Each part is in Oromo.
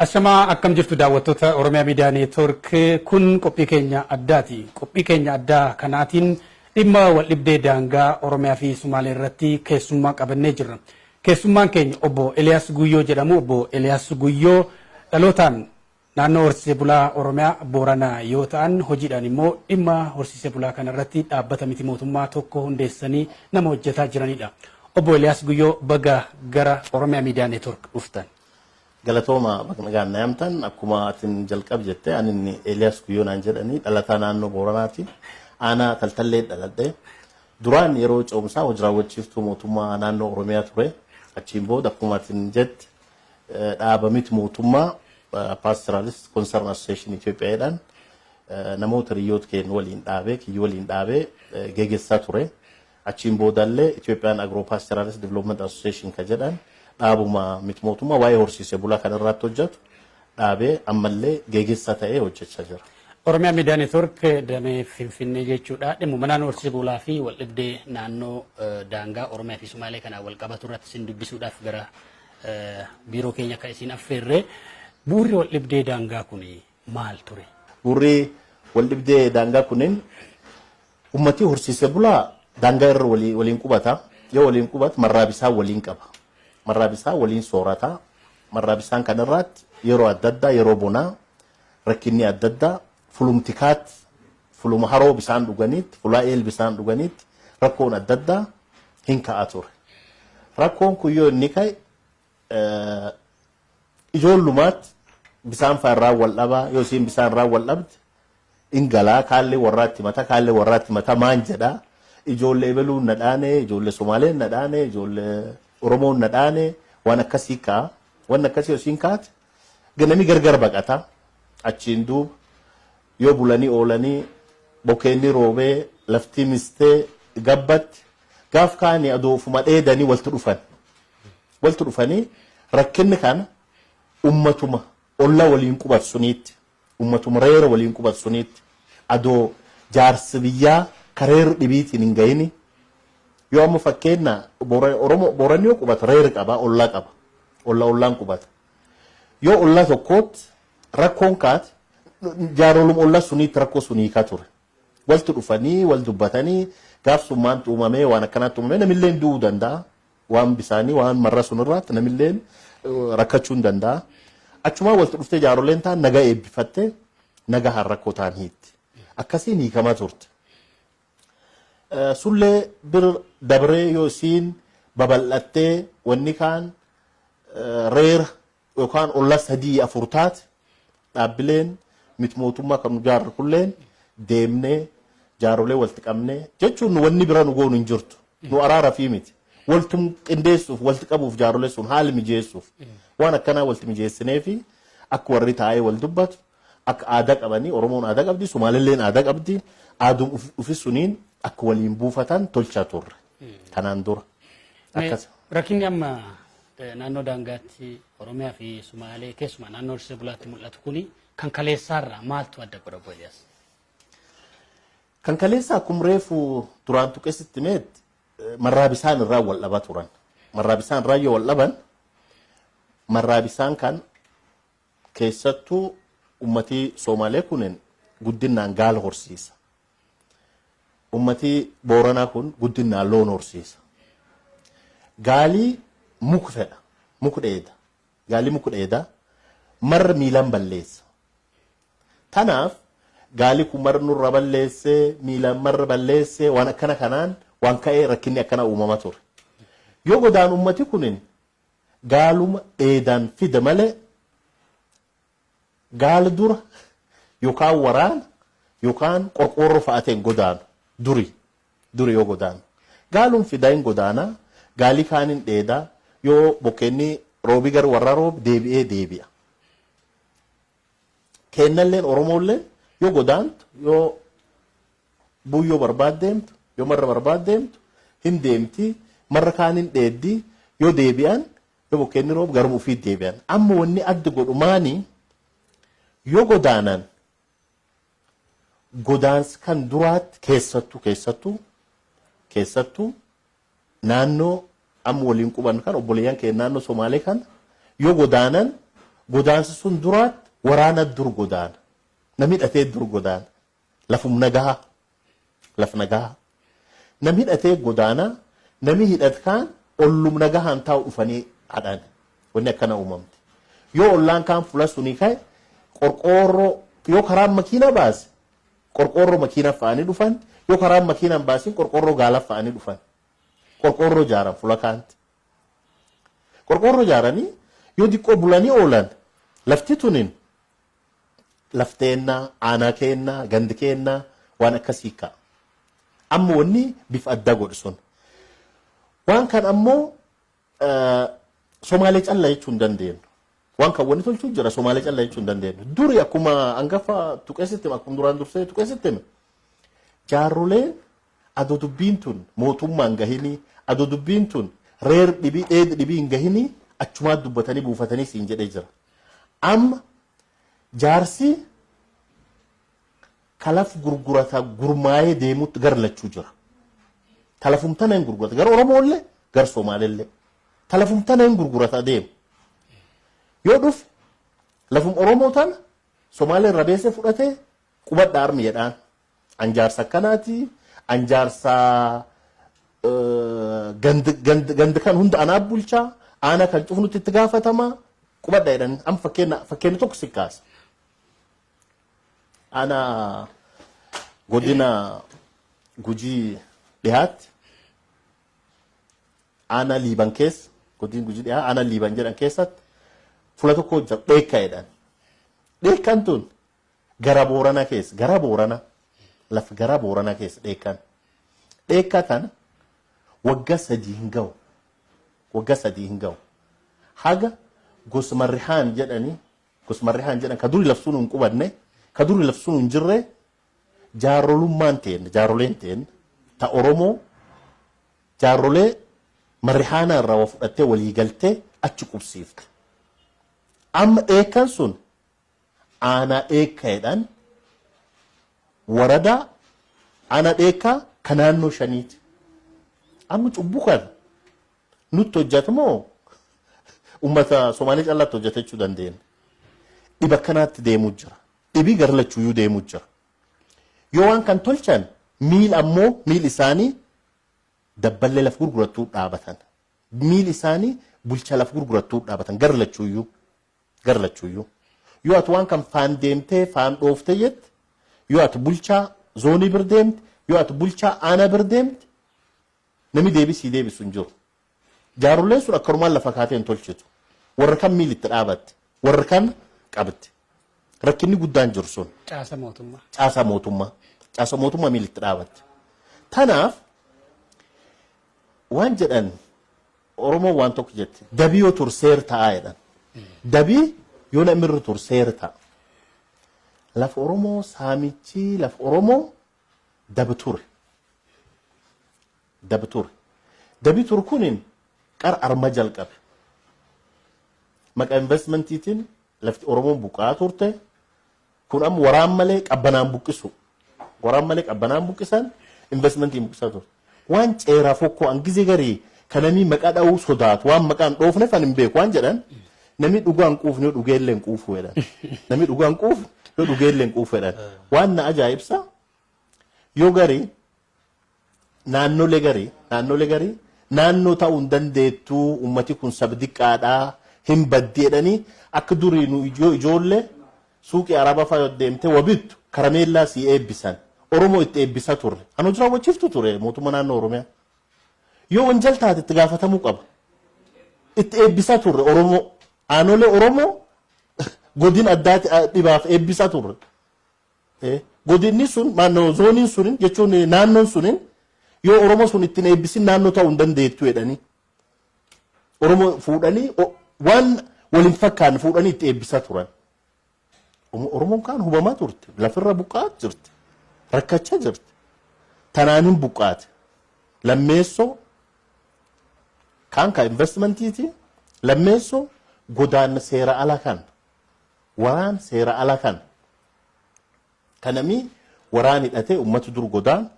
Ashamaa, akkam jirtu daawwattoota Oromiyaa Miidiyaa Neetwoork? Kun qophii keenya addaati. Qophii keenya addaa kanaatiin dhimma waldhibdee daangaa Oromiyaa fi Sumaalee irratti keessummaa qabannee jirra. Keessummaan keenya obbo Eliyaas Guyyoo jedhamu. Obbo Eliyaas Guyyoo dhalootaan naannoo horsiisee bulaa Oromiyaa Booranaa yoo ta'an, hojiidhaan immoo dhimma horsiisee bulaa kanarratti dhaabbata miti mootummaa tokko hundeessanii nama hojjetaa jiranidha. Obbo Eliyaas Guyyoo, baga gara Oromiyaa Miidiyaa Neetwoork dhuftan. Galatooma, baga nagaan na yaamtan. Akkuma atin jalqab jette, ani Eeliyaas Guyyoo naan jedhanii, dhalataa naannoo Booranaati. Aanaa Taltallee dhaladhe. Duraan yeroo ce'umsaa hojii raawwachiiftuu mootummaa naannoo Oromiyaa ture. Achiin booda, akkuma atin jette, dhaaba miti mootummaa Pastoralist Concern Association Itoophiyaadhaan namoota hiriyoota keenya waliin dhaabee, kiyyoo waliin dhaabee geggeessaa ture. Achiin boodallee Ethiopian Agro Pastoralist Development Association ka jedhan, dhaabuma miti mootummaa waa'ee horsiisee bulaa kan irratti hojjetu dhaabee, ammallee geggeessaa ta'ee hojjechaa jira. Oromiyaa Miidiyaa Neetwoork damee Finfinnee jechuudha. Dhimma naannoo horsiisee bulaa fi waldhibdee naannoo daangaa Oromiyaa fi Sumaalee kanaan wal qabatu irratti isin dubbisuudhaaf gara biiroo keenya akka isin affeerree, bu'uurri waldhibdee daangaa kun maal ture? Bu'uurri waldhibdee daangaa kunin, ummati horsiisee bulaa daangaa irra waliin qubata. Yoo waliin qubatu, marraa bisaan waliin qaba. Marraa bisaan waliin soorata. Marraa bisaan kanarraatti yeroo adda addaa, yeroo bonaa, rakkinni adda addaa, fulumtikaatti, fuluma haroo bisaan dhuganiitti, fulaa eel bisaan dhuganiitti rakkoon adda addaa hin ka'a ture. Rakkoon kun yoo inni ka'e, ijoollumaatti bisaan fa'a irraa wal dhabaa. Yoo isiin bisaan irraa wal dhabde, in galaa, kaallee warraatti mata, kaallee warraatti mata, maan jedhaa, ijoollee ebeluun na dhaane, ijoollee Somaaleen na dhaane, ijoollee Oromoon na dhaane, waan akkasii ka'a. Waan akkasii yoo isiin kaate, namni gargar baqata. Achiin duuba yoo bulanii oolanii, bokeenni roobee, lafti mistee gabbatti, gaaf kaanii adoo ofuma dheedanii walti dhufan. Walti dhufanii rakkinni kana ummatuma olla waliin qubatu suniitti, ummatuma reera waliin qubatu suniitti, adoo jaarsi biyyaa kareerri dhibiitiin hin gahini. Yoo amma fakkeenya Oromoo Booranni yoo qubatu, reera qaba, ollaa qaba, olla ollaan qubata. Yoo ollaa tokkootti rakkoon kaate, jaaroluma ollaa suniitti rakkoo sun hiikaa ture. Walti dhufanii wal dubbatanii, gaaf sun maantu uumamee, waan akkanaatti uumamee, namilleen du'uu danda'a. Waan bisaanii, waan marra sun irraatti namilleen rakkachuu hin danda'a. Achumaan walti dhuftee jaaroleen ta'an nagaa eebbifattee, nagaa haan rakkoo ta'an hiitti. Akkasiin hiikamaa turte. Sullee bir dabree, yoo isiin babal'attee, wanni kaan reera yookaan olla sadii afur taate, dhaabbileen miti mootummaa kan nu jaarru kulleen deemnee jaarolee walitti qabnee jechuun, wanni bira nu goonu hin jirtu. Nu araara fi miti. Waltum qindeessuuf, walitti qabuuf, jaarolee sun haala mijeessuuf, waan akkanaa walitti mijeessinee fi akka warri taa'ee wal dubbatu, akka aadaa qabanii, Oromoon aadaa qabdi, Sumaalilleen aadaa qabdi, aadum ufi suniin akka waliin buufatan tolchaa turre kanaan dura. Akkas. Rakkinni amma naannoo daangaatti Oromiyaa fi Sumaalee, keessumaa naannoo horsiisee bulaatti mul'atu kuni, kan kaleessaarraa maaltu adda godha, obbo Eliyaas? Kan kaleessa, akkuma reefu duraan tuqeessitti meetti, marraa bisaan irraa wal dhabaa turan. Marraa bisaan irraa yoo wal dhaban, marraa bisaan kan keessattuu ummatii Somaalee kunin guddinaan gaala horsiisa. Ummatii Booranaa kun guddinaan loon horsiisa. Gaalii muka fedha, muka dheeda. Gaalii muka dheeda, marra miilaan balleessa. Tanaaf gaalii kun marra nurra balleessee, miilaan marra balleessee, waan akkana kanaan waan ka'ee rakkinni akkana uumama ture. Yoo godaan, ummati kunin gaaluma dheedaan fida malee, gaala dura yookaan waraana yookaan qorqoorroo fa'ateen godaanu duri. Duri yoo godaanu, gaalum fidaa hin godaanaa, gaalii kaan hin dheedaa, yoo bokkeenni roobii gara warraa roob, deebi'ee deebi'a. Keennalleen, Oromoolleen yoo godaantu, yoo buuyyoo barbaad deemtu, yoo marra barbaad deemtu, hin deemti, marra kaan hin dheeddi, yoo deebi'an, yoo bokkeenni roob, garuma ofiit deebi'an. Amma wanni adda godhu maani? Yoo godaanan, godaansi kan duraatti keessattuu naannoo amma waliin quban kan obboleeyyan keenya naannoo Somaalee kan yoo godaanan, Godaansi sun duraatti waraana dur godaana. Namni hidhatee dur godaana. Lafum nagaha. Laf nagaha. Namni hidhatee godaana, namni hidhat kaan ollum nagahaan taa'u dhufanii hadhan. Wanni akkana uumamte. Yoo ollaan kaan fula sunii ka'e, qorqoorroo yoo karaan makiina baase, qorqoorroo makiina fa'anii dhufan. Yoo karaan makiina hin baasin, qorqoorroo gaala fa'anii dhufan. Qorqoorroo jaaran fula kaanti. Qorqoorroo jaaranii yoo diqqoo bulanii oolan, lafti tunin lafteennaa, aanaa keennaa, gandi keennaa, waan akkasii ka'a. Amma wanni bifa addaa godhu sun. Waan kan ammoo Somaalee calla jechuu hin dandeenyu. Waan kan wanni tolchuu jira Somaalee calla jechuu hin dandeenyu. Duri akkuma hangafa tuqeessitti hime, akkuma duraan dursee tuqeessitti hime, jaarroleen adoo dubbiin tun mootummaan gahinii, adoo dubbiin tun reer dhibii dheed dhibii hin gahinii, achumaa dubbatanii buufatanii siin jedhee jira. Amma jaarsi kalaf gurgurata gurmaa'ee deemutti gar lachuu jira. Talafumtana hin gurgurata gar Oromoollee gar Somaalellee. Talafumtana hin gurgurata deemu. Yoo dhufe lafum Oromoo tana Somaaleen rabeessee fudhatee qubadha armi jedhaan. An jaarsa akkanaati, an jaarsa gandi kan hunda anaa bulchaa, aanaa kan cufnutti itti gaafatama, qubadha jedhan. Amma fakkeenya tokko si kaasa. Aanaa godina Gujii dhiyaatti, aanaa Liiban keessa, godina Gujii dhiyaa aanaa Liiban jedhan keessatti fula tokko jira, Dheekka jedhan. Dheekkan tun gara Boorana keessa, gara Boorana, lafa gara Boorana keessa Dheekkan. Dheekka tana waggaa 3 hin ga'u. Waggaa 3 hin ga'u. Haga gosa Rihaan jedhanii, gosa Rihaan jedhan ka duri lafsuun hin qubanne, ka duri lafsuun hin jirre, jaarolummaan teenne, jaaroleen teenne ta Oromoo, jaarrolee Marrihaana irraa wa fudhattee walii galtee achi qubsiifte. Amma Dheekkan sun aanaa Dheekka jedhan, waradaa aanaa Dheekkaa ka naannoo shaniiti. Amma cubbuu kana nutti hojjata moo uummata Somaalee callaatti hojjata jechuu dandeenya? Dhiba akkanaatti deemuu jira. Dhibii gara lachuuyyuu deemuu jira. Yoo waan kan tolchan, miil ammoo miil isaanii dabballee laf gurgurattuu dhaabatan. Miil isaanii bulcha laf gurgurattuu dhaabatan gara lachuuyyuu. Gara lachuuyyuu. Yoo ati waan kan faan deemtee faan dhooftee jette, yoo ati bulchaa zoonii bir deemte, yoo ati bulchaa aanaa bir deemte, namni deebisii deebisu hin jiru. Jaarolleen sun akkanumaan lafa kaatee hin tolchitu. Warra kan miil itti dhaabatte. Warra kan qabde. Rakkinni guddaan jiru sun. Caasa mootummaa. Caasaa mootummaa. Caasa mootummaa miil itti dhaabatte. Tanaaf waan jedhan, Oromoon waan tokko jette. Dabii yoo turseer ta'aa jedhan. Dabii yoo namni irra turseer ta'a. Lafa Oromoo saamichi lafa Oromoo daba ture. Daba ture. Dabi ture kunin qar arma jalqabe. Maqaa investmentiitiin lafti Oromoon buqqa'aa turte. Kun amma waraan malee qabbanaan buqqisu. Waraan malee qabbanaan buqqisan, investmentiin buqqisaa turte. Waan ceeraa fokkoo an gizee garii kan namni maqaa dha'uu sodaatu, waan maqaan dhoofneef an hin beeku, waan jedhan, namni dhugaa hin quufne yoo dhugee illee hin quufu jedhan. Namni dhugaa hin quufne yoo dhugee illee hin quufu jedhan. Waan na ajaa'ibsa, yoo garii naannolee garii naannoo ta'uu hin dandeettuu, ummati kun sab diqqaadhaa hin baddi jedhanii, akka durii nu ijoollee suuqii Arabaa fa'a deemtee wabittu karameellaa sii eebbisan, Oromoo itti eebbisa turre. Kan hojii raawwachiiftu ture mootummaa naannoo Oromiyaa. Yoo wanjal taate itti gaafatamuu qaba. Itti eebbisa turre Oromoo, aanolee Oromoo godin addaati dhibaaf eebbisa turre. Godinni sun, naannoo zooniin sunin jechuun naannoon sunin, yoo Oromoo sun ittiin eebbisin naannoo ta'uu hin dandeettu jedhanii. Oromoo fuudhanii waan waliin fakkaanne fuudhanii itti eebbisaa turan. Oromoon kaan hubamaa turte. Lafirra buqqa'aa jirti. Rakkachaa jirti. Tanaan hin buqqaate. Lammeessoo kaan ka investmentiiti. Lammeessoo godaanna seera ala kan, waraan seera ala kan kanamii waraan hidhatee ummatu dur godaan,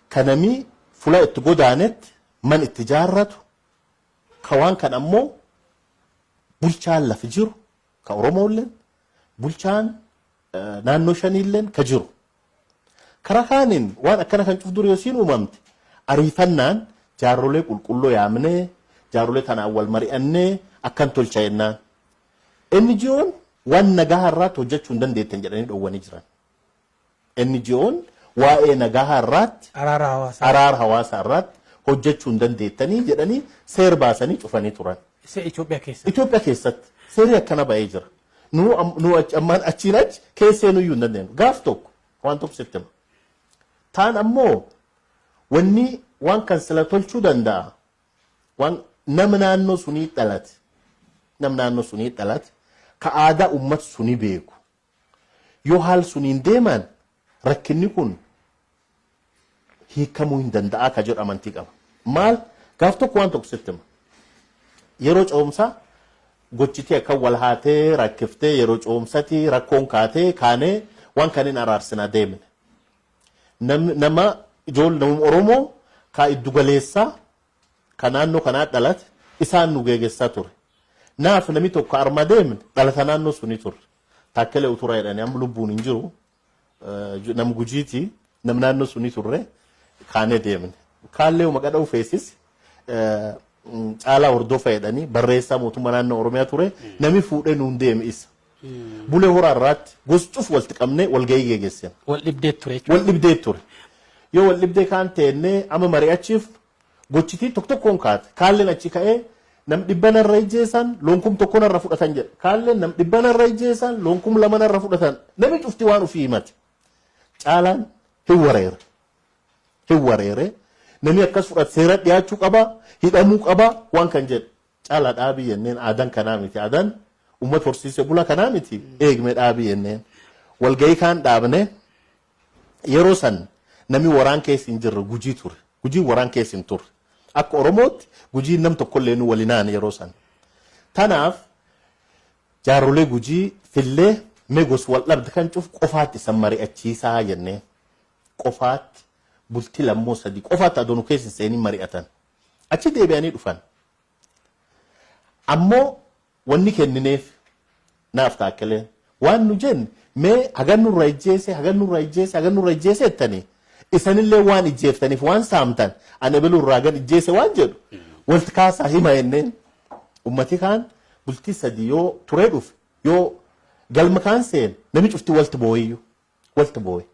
kanamii fula itti godaanetti man itti jaarratu, ka waan kan ammoo Bulchaan lafa jiru ka Oromoolleen, bulchaan naannoo shaniilleen ka jiru. Karaa kaaniin waan akkana kan cuf dur yoo siin uumamte ariifannaan jaarrolee qulqulloo yaamnee, jaarrolee tanaan wal mari'annee akkan tolcha jennaan. NGO'n waan nagaa irraatti hojjechuu hin dandeettan jedhanii dhoowwanii jiran. NGO'n waa'ee nagaa irraatti, Araara hawaasaa. Araara hawaasaa irraatti hojjechuu hin dandeettanii jedhanii seer baasanii cufanii turan. Isa Itoophiyaa keessatti. Itoophiyaa keessatti seerri akkana ba'ee jira. Nu ammaan achiin achi keessee nuyyuu hin dandeenyu. Gaaf tokko waan tokko sitti hima. Taan ammoo wanni waan kan sila tolchuu danda'a. Waan nama naannoo sunii dhalate. Nama naannoo sunii dhalate ka aadaa uummata sunii beeku. Yoo haal suniin deeman rakkinni kun hiikamuu hin danda'a ka jedhu amantii qaba. Maal, gaaf tokko waan tokko sitti hima. Yeroo ce'umsaa gochitii akka wal haatee rakkiftee, yeroo ce'umsati rakkoon kaatee kaanee waan kanneen araarsinaa deemne. Nama ijoollee nama Oromoo ka iddu galeessaa ka naannoo kanaa dhalate isaan nu geegessaa ture. Naaf namni tokko arma deemne dhalata naannoo suni ture. Taakkelee Uturaa jedhanii, amma lubbuun hin jiru. Nam Gujiiti, nam naannoo suni turre kaanee deemne. Kaallee maqaa dha'u feesis, Caalaa Hordofa jedhanii, barreessaa mootummaa naannoo Oromiyaa ture, nami fuudhee nuun deeme isa. Bulee Horaa irraatti gos cuf walitti qabnee walgahii geggeessine. Wal dhibdee ture jechuudha. Wal dhibdee ture. Yoo wal dhibdee kaan teennee amma mari'achiif gochitii tokko tokkoon kaate. Kaalleen achi ka'ee nam 100 narra ijjeessan, loon 1000 narra fudhatan jedhe. Kaalleen nam 100 narra ijjeessan, loon 2000 narra fudhatan. Namni cufti waan ofii himate. Caalaan hin wareere. Hin wareere. Namni akkas fudhate seera dhiyaachuu qaba, hidhamuu qaba waan kan jedhe. Caalaa dhaabii jenneen, aadaan kanaa miti. Aadaan uummata horsiisee bulaa kanaa miti. Eegme dhaabii jenneen. Walgahii kaan dhaabne, yeroo san namni waraan keessa hin jirre Gujii ture. Gujiin waraan keessa hin turre. Akka Oromootti Gujiin nam tokkollee nu walinaan yeroo san. Tanaaf jaarrolee Gujii fillee, mee gos wal dhabde kan cuf qofaatti isan mari'achiisaa jennee, qofaatti bultii lammoo sadii qofaatti adoo nu keessa hin seenin mari'atan. Achi deebi'anii dhufan. Ammoo wanni kennineef naaf Taakkeleen waan nu jenne, mee hagan nurra ijjeese, hagan nurra ijjeese, hagan nurra ijjeese jettanii, isanillee waan ijjeeftaniif waan saamtan, ani ebeluu irraa hagan ijjeese waan jedhu walti kaasaa hima jenneen. Ummati kaan bultii 3 yoo turee dhufe, yoo galma kaan seene, namni cufti walti booyiyyu, walti booye.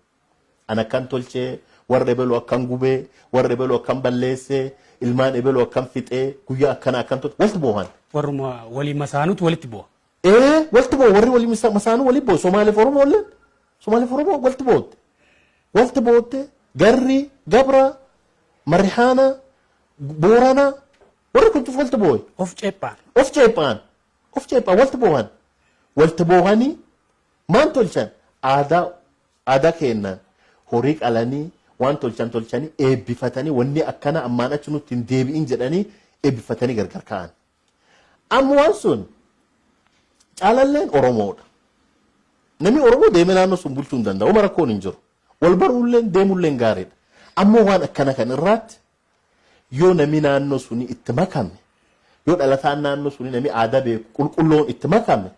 An akkan tolchee, warra ebeluu akkan gubee, warra ebeluu akkan balleessee, ilmaan ebeluu akkan fixee, guyyaa akkana akkan tolche, walti boohan. Warruma walii masaanutu walitti bu'a. Ee, walti boo'u, warri walii masaanuu walii boo'u. Somaaliif Oromoolleen, Somaaliif Oromoo walti bootte. Walti bootte, garri Gabra, Marihaana, Boorana, warri kun cuf walti boo'e. Of ceephaan. Of ceephaan. Of ceephaan walti boo'an. Walti boo'anii maan tolchan, aadaa keennan horii qalanii waan tolchan tolchanii eebbifatanii, wanni akkana ammaan achi nutti hin deebi'in jedhanii eebbifatanii gargar ka'an. Amma waan sun Caalalleen Oromoodha. Namni Oromoo deemee naannoo sun bulchuu hin danda'u. Uma rakkoon hin jiru. Wal baruulleen deemulleen gaariidha. Ammoo waan akkana kan irraatti yoo namni naannoo suni itti makame, yoo dhalataan naannoo suni namni aadaa beeku qulqulloon itti makame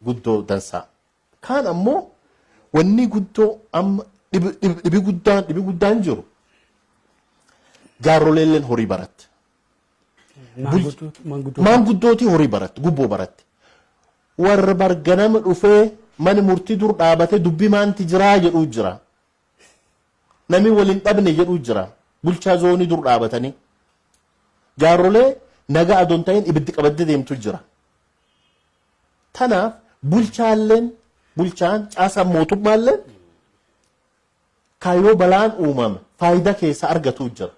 guddoo dansaa. Kaan ammoo wanni guddoo amma dhibi guddaan jiru, jaarroleelleen horii baratte. Maanguddoo. Maanguddootii horii baratte, gubboo baratte. Warra barganama dhufee mana murtii dur dhaabate dubbii maanti jiraa jedhuu jira. Namni waliin dhabne jedhuu jira. Bulchaa zoonii dur dhaabatanii. Jaarrolee nagaa adoon ta'in ibiddi qabattee deemtu jira. Tanaaf bulchaalleen, bulchaan caasaan mootummaalleen kaayyoo balaan uumame faayidaa keessa argatu jira.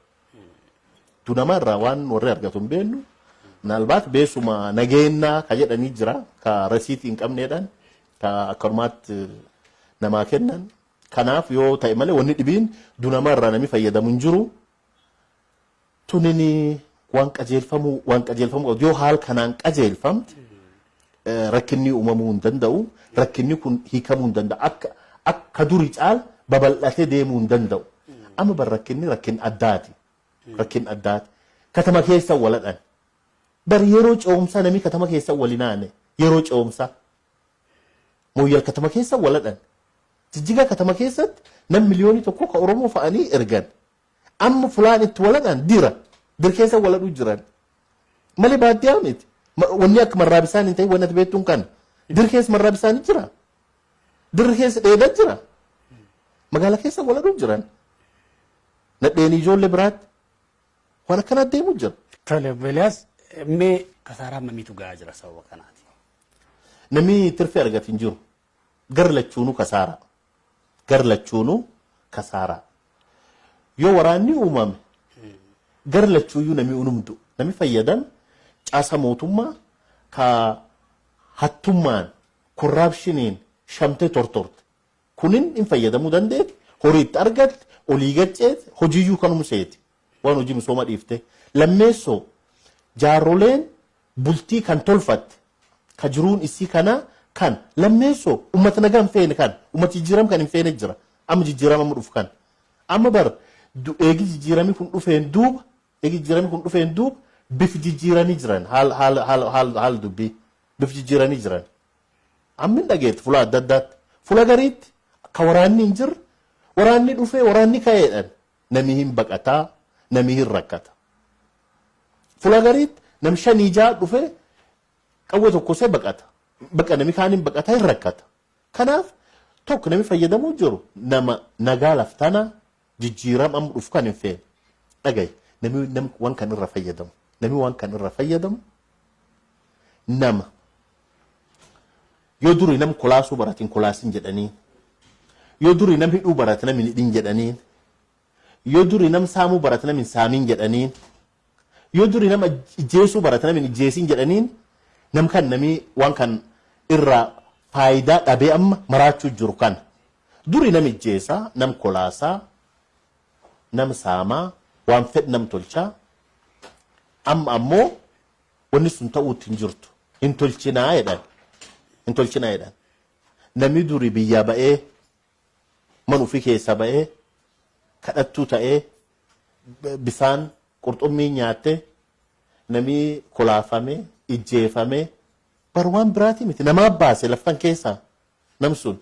Dunama irraa waan warri argatu hin beeknu. Minaalbaat beesuma nageenyaa ka jedhanii jira, ka rasiitii hin qabneedhaan ka akkanumaatti namaa kennan. Kanaaf yoo ta'e malee wanni dhibiin dunama irraa namni fayyadamu hin jiru. Tunini waan qajeelfamuu qabdu. Yoo haal kanaan qajeelfamte rakkinni uumamuu hin danda'u. Rakkinni kun hiikamuu hin danda'u. Akka duri caal babal'atee deemuu hin danda'u. Amma bar rakkinni rakkin addaati. Rakkin addaati. Katama keessa waladhan. Bar yeroo ce'umsaa namni katama keessa waliin aane, yeroo ce'umsaa. Mooyyal katama keessa waladhan. Jijjigaa katama keessatti nam 1 miliyoonii ka Oromoo fa'anii ergan. Amma fulaan itti waladhan dira. Dir keessa waladhuu jiran. Malee baadiyyaa miti. Wanni akka marraa bisaan hin ta'in, wanni ati beektuun kana. Dir keessa marraa bisaan jira. Dirri keessa dheedaa jira. Magaalaa keessa waladhuu jiran. Nadheen ijoollee biraatti. Waan akkanaa deemuu jira. Tole, obbo Eliyaas, mee kasaaraa hammamiitu gahaa jira sababa kanaati? Namni tirfii argatu hin jiru. Gar lachuunuu kasaaraa. Gar lachuunuu kasaaraa. Yoo waraanni uumame, gar lachuuyyuu namni unumdu. Namni fayyadame caasa mootummaa ka hattummaan, corruptioniin shamtee tortorte. Kunin hin fayyadamuu dandeetti, horii itti argatte, olii gacceeti, hojiiyyuu kanuma seeti. Waan hojii misooma dhiifte. Lammeessoo, jaarroleen bultii kan tolfatte, ka jiruun isii kana kan lammeessoo, ummata nagaa hin feene, kan ummata jijjiirama kan hin feene jira. Amma jijjiirama amma dhufu kan. Amma bar eegi jijjiiramni kun dhufeen duuba, eegi jijjiiramni kun dhufeen duuba bif jijjiiranii jiran, haal haal haal haal haal dubbii bif jijjiiranii jiran. Amma hin dhageetti fuula adda addaatti. Fuula gariitti akka waraanni hin jirre, waraanni dhufee, waraanni ka'eedhaan namni hin baqataa, namni hin rakkata. Fuula gariitti nam shanii ja'a dhufee qawwee tokkosee baqata. Baqa namni kaan hin baqataa, hin rakkata. Kanaaf tokko namni fayyadamuu jiru nama nagaa laftana jijjiirama amma dhufu kan hin feene. Dhagaye, namni nam waan kan irra fayyadamu. Namni waan kan irra fayyadamu nama yoo durii nam kolaasuu baratin kolaasin jedhanii, yoo durii nam hidhuu barate nam hin hidhin jedhanii, yoo durii nam saamuu barate nam hin saamin jedhanii, yoo durii nama ijjeesuu barate nam hin ijjeesin jedhaniin, nam kan namii waan kan irraa faayidaa dhabee amma maraachuu jiru kana. Durii nam ijjeesaa, nam kolaasaa, nam saamaa, waan fedh nam tolchaa. Amma ammoo wanni sun ta'uutti hin jirtu. Hin tolchinaa jedhan. Hin tolchinaa jedhan. Namni durii biyyaa ba'ee, man ofii keessa ba'ee, kadhattuu ta'ee, bisaan qurxummii nyaatte, namni kolaafame, ijjeefame, bar waan biraatii miti, namaa baase laftan keessaa nam sun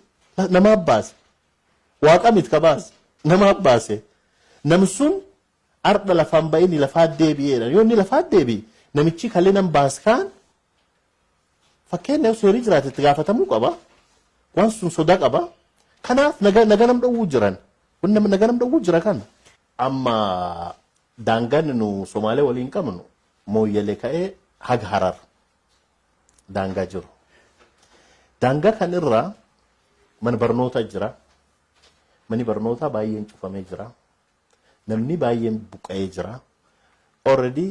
namaa baase, waaqa miti ka baase, namaa baase. Nam sun ardha lafaan ba'ini lafaa deebi'eedha. Yoo inni lafaa deebi'e, namichi kalee nam baase kaan, fakkeenyaaf, seerii jiraate itti gaafatamuu qaba. Waan sun sodaa qaba. Kanaaf naga nam dhowwuu jiran. Kun naga nam dhowwuu jira kana. Amma daangaan nu Somaalee waliin qabnu Mooyyalee ka'ee haga Harar daangaa jiru. Daangaa kan irraa mana barnootaa jira. Manni barnootaa baay'een cufamee jira. Namni baay'een buqqa'ee jira. Already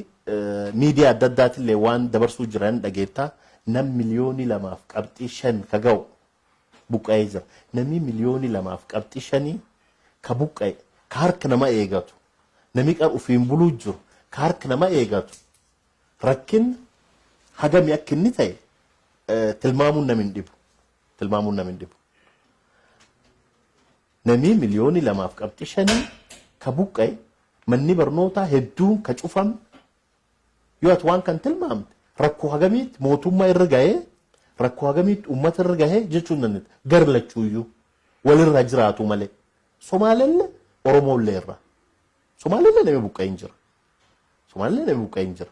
miidiyaa adda addaatillee waan dabarsuu jiran dhageettaa, nam 2.5 miliyoonii ka ga'u buqqa'ee jira. Namni 2.5 miliyoonii ka buqqa'e, ka harka nama eegatu, namni qar ufiin buluu jiru, ka harka nama eegatu, rakkin hagami akka inni ta'e tilmaamuun nam hin dhibu. Tilmaamuun nam hin dhibu. Namni 2.5 miliyoonii ka buqqa'e, manni barnootaa hedduun ka cufame, yoo ati waan kan tilmaamte, rakkoo hagamiitti mootummaa irra gahee, rakkoo hagamiitti uummata irra gahee jechuu hin dandeettu. Gar lachuuyyuu walirra jiraatu malee. Somaalellee Oromoollee irra. Somaalellee namni buqqa'ee hin jira. Somaalellee namni buqqa'ee hin jira.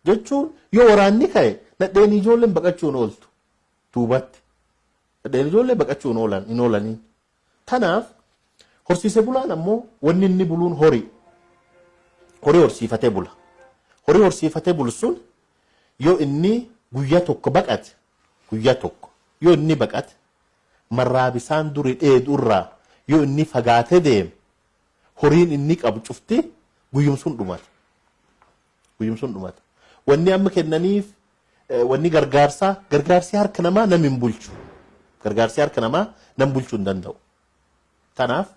Jechuun yoo waraanni ka'e, nadheen ijoolleen baqachuun ooltu duubatti. Nadheen ijoollee baqachuun oolan hin oolanii. Tanaaf horsiise bulaan ammoo wanni inni buluun horii. Horii horsiifatee bula. Horii horsiifatee bulu sun yoo inni guyyaa tokko baqate, guyyaa tokko yoo inni baqate, marraa bisaan duri dheedu irraa yoo inni fagaatee deeme, horiin inni qabu cufti guyyum sun dhumata. Guyyum sun dhumata. Wanni amma kennaniif wanni gargaarsaa, gargaarsi harka namaa nam hin bulchu. Gargaarsi harka namaa nam bulchuu hin danda'u. Tanaaf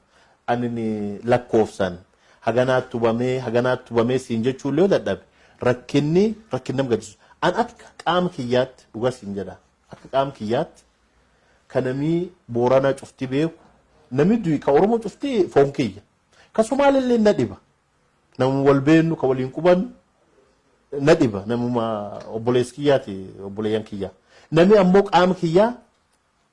ani lakkoofsan haganaatti hubamee, haganaatti hubamee siin jechuun yoo dadhabe, rakkinni rakkin nam gaddisiisu. An akka qaama kiyyaatti, dhugaa siin jedha, akka qaama kiyyaatti, ka namii Booranaa cufti beeku, namni du'i ka Oromoo cufti foon kiyya. Ka Somaalillee na dhiba. Nama wal beennu, ka waliin qubannu. Na dhiba, namuma obboleessi kiyyaati, obboleeyyan kiyyaa. Nami ammoo qaama kiyyaa,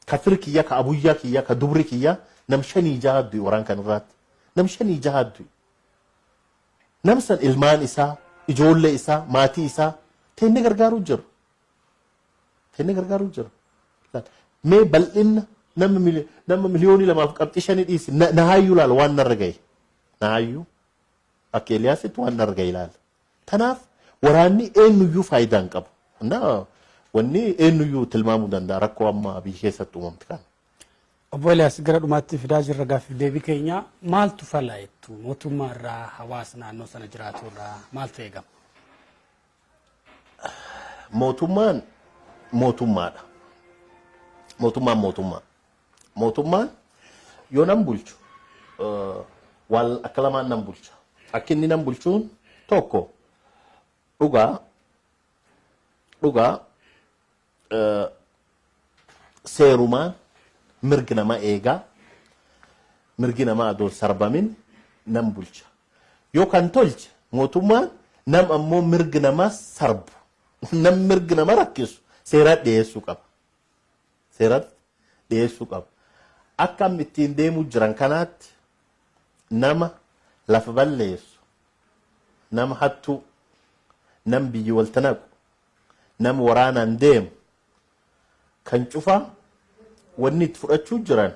ka fir kiyyaa, ka abuyyaa kiyyaa, ka dubri kiyyaa, nam shanii jaha du'e waraan kan irraatti. Nam shanii jaha du'e. Nam san ilmaan isaa, ijoollee isaa, maatii isaa teennee gargaaruu jiru. Teennee gargaaruu jiru. Mee bal'inna nama 2.5 miliyoonii dhiisi, na hayyuu laala waan narra gahe. Na hayyuu akka Eeliyaasitti waan narra gahe ilaala. Tanaaf waraanni eenyuyyuu faayidaa hin qabu. Na wanni eenyuyyuu tilmaamuu danda'a rakkoo amma biyya keessatti uumamte kana. Obbo Eliyaas, gara dhumaatti fidaa jirra gaaffiif deebii keenya. Maaltu fala jettu? Mootummaa irraa, hawaasa naannoo sana jiraatu irraa maaltu eegama? Mootummaan mootummaadha. Mootummaan mootummaa. Mootummaan yoo nan bulchu waan akka lamaan nan bulcha. Akki inni nan bulchuun tokko, dhugaa dhugaa seerumaan mirgi nama eegaa, mirgi namaa adoon sarbamin nan bulcha. Yoo kan tolche mootummaan, nam ammoo mirgi namaa sarbu, nam mirgi nama rakkisu seeratti dhiyeessuu qaba. Seeratti dhiyeessuu qaba. Akka amma ittiin deemuu jiran kanaatti, nama lafa balleessu, nama hattuu, nam biyyi walta naqu, nama waraanaan deemu kan cufaa wanni itti fudhachuu jiran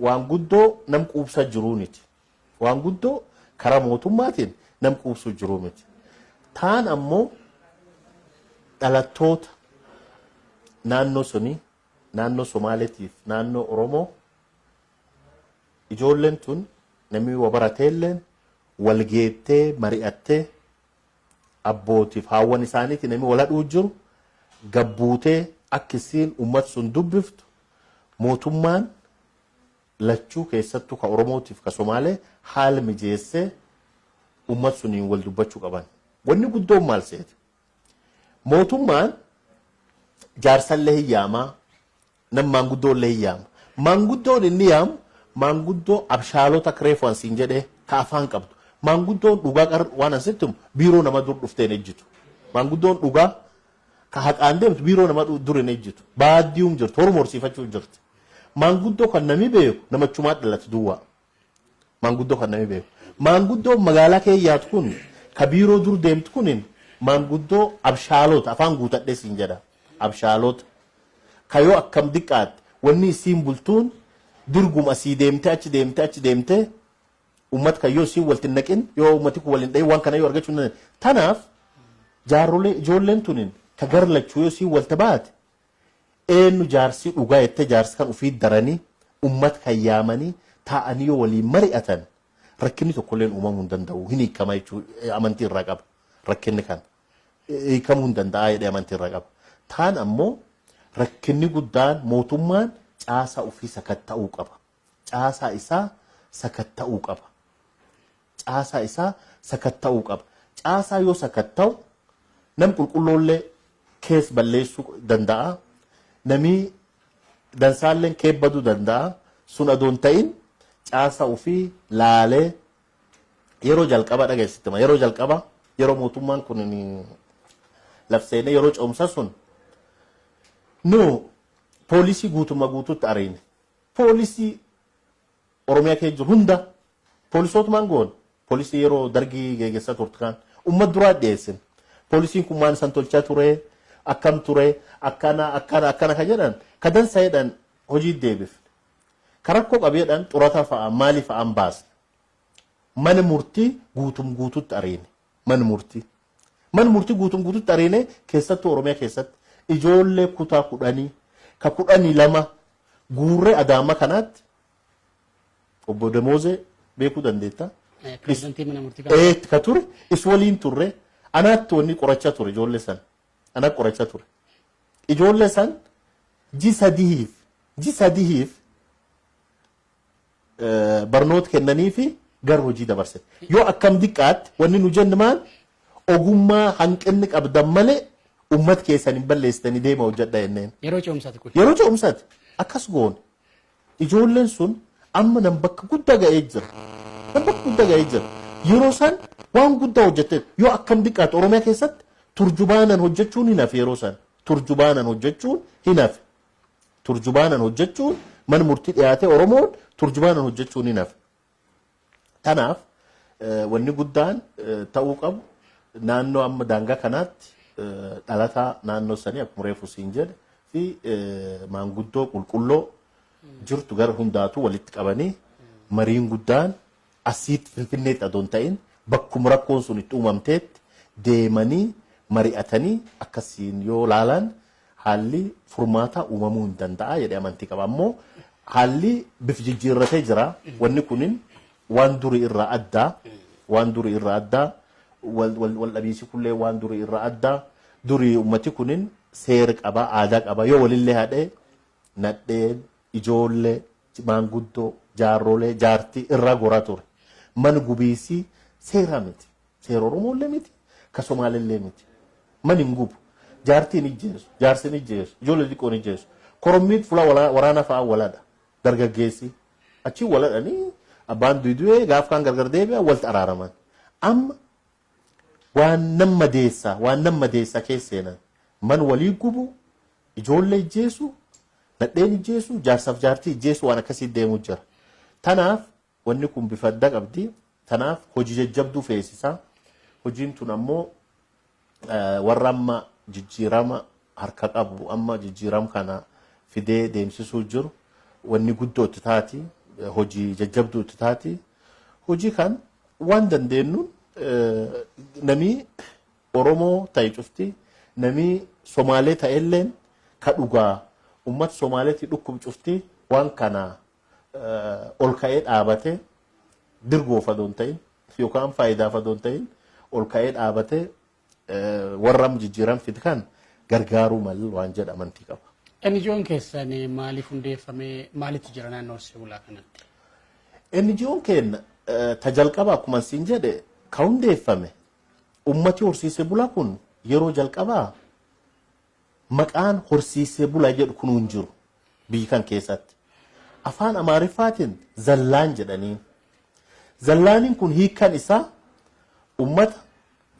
waan guddoo nam quubsaa jiruu miti. Waan guddoo karaa mootummaatiin nam quubsuu jiruu miti. Taan ammoo dhalattoota naannoo sunii, naannoo Somaaleetiif naannoo Oromoo, ijoolleen tun namni wa barateelleen walgeettee mari'attee, abbootiif haawwan isaaniiti namni wal hadhuu jiru gabbuutee akka isiin uummata sun dubbiftu, mootummaan lachuu keessattuu ka Oromootiif ka Somaalee haala mijeessee uummata suniin wal dubbachuu qaban. Wanni guddoon maal seete? Mootummaan jaarsallee hin yaamaa, nam maanguddoollee hin yaama. Maanguddoon inni yaamu maanguddoo abshaalota kireefu ansiin jedhee ka afaan qabdu. Maanguddoon dhugaa qar waan ansitti himu biiroo nama dur dhuftee hin ejjitu. Maanguddoon dhugaa ka haqaan deemtu biiroo nama dur hin ejjitu. Baaddiyuum jirti, horuma horsiifachuu jirti. Maanguddoo kan nami beeku namachumaa dhalate duwwaa. Maanguddoo kan nami beeku. Maanguddoon magaalaa keeyyaatu kun ka biiroo dur deemtu kunin maanguddoo abshaalota afaan guutadhee siin jedha. Abshaalota. Ka yoo akkam diqqaatte wanni isiin bultuun dirguma asii deemtee achi deemtee achi deemtee uummata kan yoo isiin walitti hin naqin, yoo uummati kun waliin dhahin, waan kana yoo argachuu hin dandeenye. Tanaaf jaarrolee ijoolleen tunin ka gar lachuu yoo isiin walta baate, eenyu jaarsii dhugaa jettee jaarsi kan ofii daranii uummata kan yaamanii taa'anii yoo waliin mari'atan, rakkinni tokkolleen uumamuu hin danda'u, hin hiikama jechuu amantii irraa qaba. Rakkinni kan hiikamuu hin danda'a jedhee amantii irraa qaba. Taan ammoo rakkinni guddaan mootummaan caasaa ofii sakatta'uu qaba. Caasaa isaa sakatta'uu qaba. Caasaa isaa sakatta'uu qaba. Caasaa yoo sakatta'u nam qulqulloollee kees balleessuu danda'a. Namii dansaalleen keebbaduu danda'a. Sun adoon ta'in caasaa ofii laalee yeroo jalqaba dhageessitti, yeroo jalqaba yeroo mootummaan kun labseenee yeroo ce'umsa sun nu poolisii guutummaa guutuutti ariine. Poolisii Oromiyaa keessa jiru hunda poolisootumaan goone. Poolisii yeroo Dargii geggeessaa turte kan uummata duraa dhiyeessin. Poolisiin kun maan isaan tolchaa ture, akkam ture, akkana akkana akkana kan jedhan, ka dansa jedhan hojii deebifne. Ka rakkoo qabu jedhan xurata fa'a maali fa'aan baasne. Mana murtii guutum guututti ariine. Mana murtii. Mana murtii guutum guututti ariine. Keessattuu Oromiyaa keessatti ijoollee kutaa 10 ka 12 guurree Adaama kanaatti, obbo Damoozee beekuu dandeetta. Pireezidantii mana murtii kana. Ee, ka ture is waliin turre, anaatti wanni qorachaa ture ijoollee san, ana qorachaa ture ijoollee san. Ji sadihiif barnoota kennanii fi gara hojii dabarse. Yoo akkam diqqaatti wanni nu jennu maal, ogummaa hanqinni qabdan malee uummata keessan hin balleessitanii, deema hojjedha jenneen. Yeroo ce'umsaati kun. Yeroo ce'umsaati akkas goone. Ijoolleen sun amma nam bakka guddaa ga'ee jira. Nam bakka guddaa ga'ee jira. Yeroo san waan guddaa hojjette. Yoo akkam diqqaate Oromiyaa keessatti Turjubaanan hojjechuun hin hafe yeroo sana. Turjubaanan hojjechuun hin hafe. Turjubaanan hojjechuun, mana murtii dhiyaate Oromoon turjubaanan hojjechuun hin hafe. Kanaaf wanni guddaan ta'uu qabu, naannoo amma daangaa kanaatti dhalataa naannoo sanii, akkuma reefu siin jedhe, fi maanguddoo qulqulloo jirtu gara hundaatu walitti qabanii mariin guddaan asiitti Finfinneetti adoon ta'in bakkuma rakkoon sun itti uumamteetti deemanii mari'atanii akkasiin yoo laalan haalli furmaataa uumamuu hin danda'a jedhee amantii qaba. Ammoo haalli bif jijjiirratee jira. Wanni kunin waan durii irraa addaa. Waan durii irraa addaa. Wal dhabiisi kullee waan durii irraa addaa. Durii ummati kunin seera qaba, aadaa qaba. Yoo walillee hadhee nadheen, ijoollee, maanguddoo, jaarrolee, jaartii irraa goraa ture. Mana gubiisii seera miti. Seera Oromollee miti. Ka Somaalellee miti. Man hin gubu. Jaartiin ijjeesu, jaarsin ijjeesu, ijoollee xiqqoon ijjeesu. Korommiit fuula waraana fa'aa waladha. Dargaggeessi. Achi waladhanii abbaan du'ee gaaf kaan gargar deebi'a, walitti araaraman. Amma waan nama madeessaa keessa seenan. Man walii gubu, ijoollee ijjeesu, nadheen ijjeesu, jaarsaaf jaartii ijjeesu, waan akkasii deemu jira. Tanaaf wanni kun bifa adda qabdi. Tanaaf hojii jajjabduu feesisaa. Hojiin tun ammoo warra amma jijjiirama harka qabu, amma jijjiirama kana fidee deemsisuu jiru, wanni guddoo itti taati, hojii jajjabduu itti taati. Hojii kan waan dandeenyuun namii Oromoo ta'e cufti, namii Somaalee ta'elleen ka dhugaa ummata Somaaleetii dhukkub cufti waan kana ol ka'ee dhaabate, dirgoof adoon ta'in yookaan faayidaaf adoon ta'in, ol ka'ee dhaabate warra amma jijjiiran fide kan gargaaruu mal waan jedha amantii qaba. NGO'n keessan maaliif hundeeffame? Maalitti jira naannoo horsiisee bulaa kanatti? NGO'n keenya ta jalqaba, akkuma siin jedhe, ka hundeeffame ummati horsiisee bulaa kun yeroo jalqabaa maqaan horsiisee bulaa jedhu kun hin jiru biyyi kan keessatti. Afaan Amaariffaatiin zallaan jedhaniin. Zallaaniin kun hiikkan isaa ummata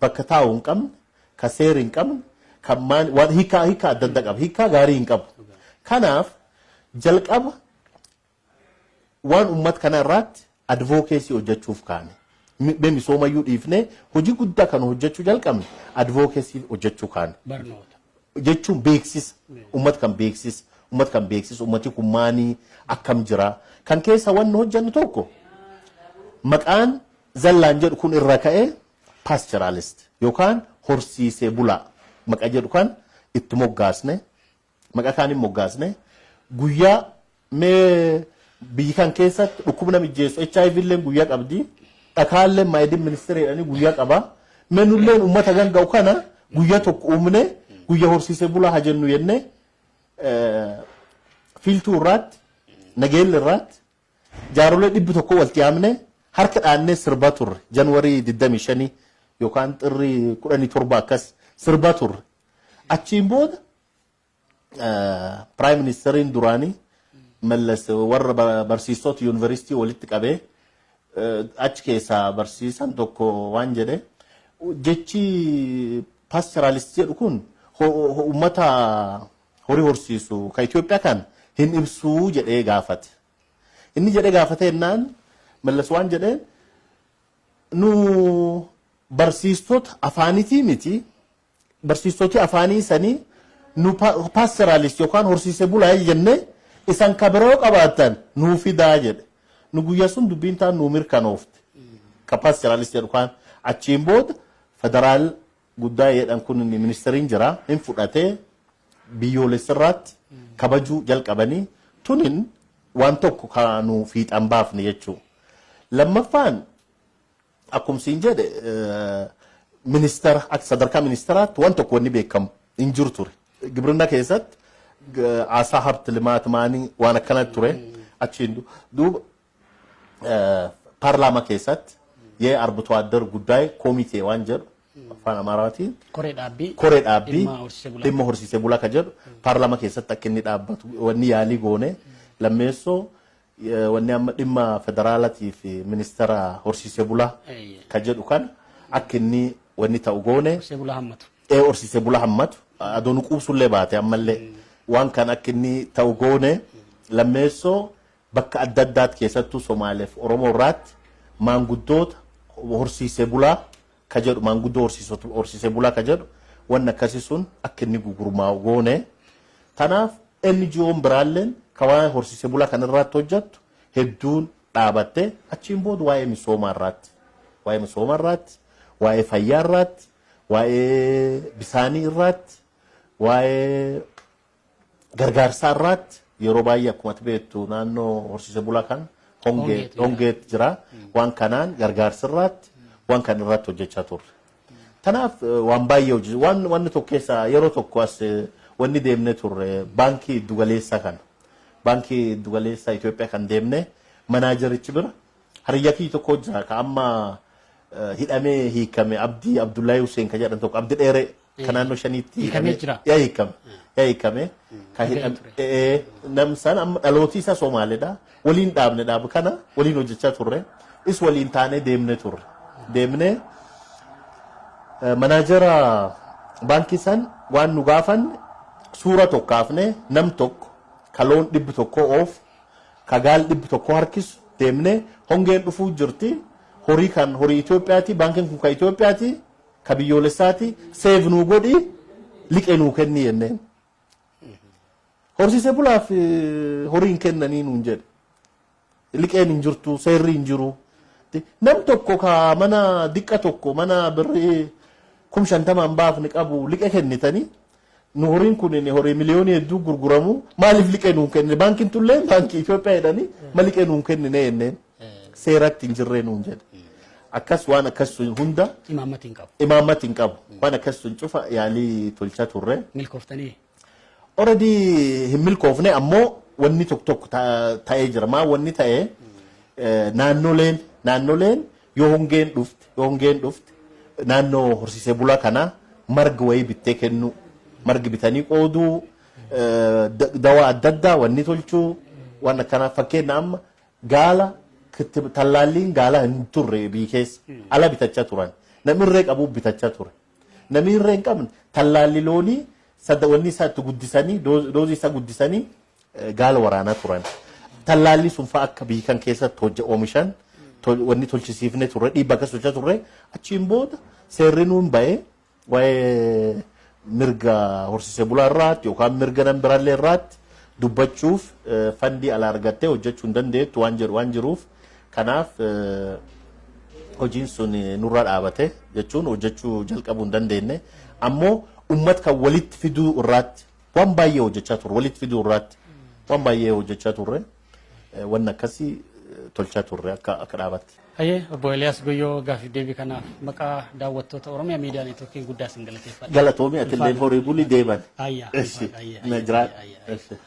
bakka taa'u hin qabne, ka seera hin qabne, kan maan waan hiikaa adda addaa qaba. Hiikaa gaarii hin qabu. Kanaaf jalqaba waan ummata kana irraatti advocacy hojjechuuf kaane. Mee misoomayyuu dhiifnee hojii guddaa kan hojjechuu jalqabne, advocacy hojjechuu kaane. Barnoota. Jechuun beeksisa. Ummata kan beeksisa. Ummata kan beeksisa. Ummati kun maanii akkam jira. Kan keessa wanni hojjennu tokko, maqaan zallaan jedhu kun irra ka'ee pastoralist yookaan horsiisee bulaa maqa jedhu kan itti moggaasne, maqaa kaan hin moggaasne. Guyyaa mee biyyi kan keessatti dhukkuba nama ijjeessu HIV illee guyyaa qabdi, dhakaallee maayidin ministeera jedhanii guyyaa qaba. Mee nulleen ummata ganga'u kana guyyaa tokko uumne, guyyaa horsiisee bulaa haa jennu jennee Fiiltuu irraatti, Nageelli irraatti jaarolee 100 walitti yaamne, harka dhaannee sirbaa turre. Januwarii 25 yookaan xirrii 17 akkas sirbaa turre. Achiin booda prime ministeriin duraanii Mallas warra barsiistota yuunivarsiitii walitti qabee, achi keessaa barsiisan tokko waan jedhe, jechi pastoralist jedhu kun ummata horii horsiisu ka Itoophiyaa kan hin ibsuu jedhee gaafate. Inni jedhee gaafate jennaan Mallas waan jedheen, nu barsiistota afaanitii miti, barsiistoti afaanii sanii nu pastoralist yookaan horsiisee bulaa jennee, isan ka biroo qabaattan nuu fidaa jedhe. Nu guyyaa sun dubbiin taan nuu mirkanoofte. Ka pastoralist jedhu kaan achiin booda federaal guddaa jedhan kun ministeriin jira hin fudhatee biyyoolessarraatti kabajuu jalqabanii, tunin waan tokko ka nu fiixan baafne jechuu. Lammaffaan, akkuma siin jedhe, ministeera, akka sadarkaa ministeeraatti waan tokko wanni beekamu hin jiru ture. Gibirina keessatti ዓሳ ሀብት ልማት maanii waan akkanatti ture. Achiin duuba paarlaamaa keessatti የአርብቶ አደር ጉዳይ ኮሚቴ waan jedhu afaan Amaaraatiin Koree dhaabbii. Koree dhaabbii dhimma horsiisee bulaa. Dhimma horsiisee bulaa ka jedhu paarlaamaa keessatti akka inni dhaabbatu wanni yaalii goone. Lammeessoo, wanni amma dhimma federaalatii fi ministeera horsiisee bulaa ka jedhu kan akka inni wanni ta'u goone. Horsiisee bulaa hammatu. Horsiisee bulaa hammatu adoo nu quubsullee baate ammallee waan kan akka inni ta'u goone. Lammeessoo, bakka adda addaatti, keessattuu Somaaleef Oromoo irraatti, maanguddoota horsiisee bulaa ka jedhu, maanguddoo horsiisee bulaa ka jedhu, wanni akkasii sun akka inni gugurmaa'u goone. Kanaaf NGO'n biraalleen ka waa'ee horsiisee bulaa kan irraatti hojjettu hedduun dhaabatte. Achiin booda waa'ee misoomaa irraatti, waa'ee fayyaa irraatti, waa'ee bisaanii irraatti, waa'ee gargaarsaa irraatti, yeroo baay'ee akkuma ati beektu naannoo horsiisee bulaa kan hongeetu jira. Waan kanaan gargaarsa irraatti, waan kan irratti hojjechaa turre. Kanaaf waan baay'ee hojii waan wanni tokko keessa yeroo tokko as wanni deemne turre baankii giddugaleessaa kana. Baankii giddugaleessaa Itoophiyaa kan deemne manaajerichi bira hariyyaa kiyya tokko jira ka amma hidhamee hiikame, Abdii Abdullahi Hussein ka jedhan tokko, Abdi Dheeree, ka naannoo shaniitti. Hiikamee jira. Yaa hiikame. Yaa hiikame. Ka hidhame nam san amma dhalootii isaa Somaaleedha. Waliin dhaabne, dhaaba kana waliin hojjechaa turre. Is waliin taanee deemne turre. Deemnee manaajera baankii san waan nu gaafanne suura tokko kaafne, nam tokko ka loon 100 oofu, ka gaal 100 harkisu deemnee, hongeen dhufuu jirti, horii kan horii Itoophiyaati, baankiin kun ka Itoophiyaati, ka biyyoolessaati, save nuu godhi, liqee nuu kenni jenneen. Horsiisee bulaaf horii hin kennanii nuun jedhe. Liqeen hin jirtu, seerri hin jiru. Nam tokko ka mana diqqa tokko, mana birrii 50,000 baafne qabu liqee kennitanii, nu horiin kun horii miliyoonii hedduu gurguramu, maaliif liqee nuun kennine? Baankiin tullee baankii Itoophiyaa jedhanii ma liqee nuun kennine jenneen, seeratti hin jirree nuun jedhe. Akkas waan akkas sun hunda Imaammati hin qabu. Imaammati hin qabu. Waan akkas sun cufa yaalii tolchaa turre. Milkooftanii? Already hin milkoofne, ammoo wanni tokko tokko ta'ee jira. Maa wanni ta'ee, naannoleen yoo hongeen dhufte naannoo horsiisee bulaa kana marga wayii bittee kennu, margi bitanii qooduu, dawaa adda addaa wanni tolchuu, waan akkanaa. Fakkeenya amma gaala tallaalliin gaala hin turre, biyyi keessa ala bitachaa turan. Namni irree qabu bitachaa ture. Namni irree hin qabne tallaalli loonii wanni isaa itti guddisanii, doozii isaa guddisanii gaala waraanaa turan. Tallaalli sun fa'a akka biyyi kan keessatti hojja oomishan wanni tolchisiifne turre, dhiibba akkas tolchaa turre. Achiin booda seerri nuun ba'ee waa'ee mirga horsiisee bulaa irraatti yookaan mirga nam biraallee irraatti dubbachuuf fandii alaa argattee hojjechuu hin dandeettu waan jedhu waan jiruuf, kanaaf hojiin sun nurra dhaabate jechuun hojjechuu jalqabuu hin dandeenye. Ammoo ummat kan walitti fiduu irraatti waan baay'ee hojjechaa turre, walitti fiduu irraatti waan baay'ee hojjechaa turre, wanni akkasii tolchaa turre akka dhaabatti. Hayyee, obbo Eliyaas Guyyoo, gaaffiif deebii kanaaf maqaa daawwattoota Oromiyaa Miidiyaa Neetwoorkiin guddaa isin galateeffadha. Galatoomii, atillee horii bulii deeman. Ayyaa. Eshi, na jiraadha. Eshi.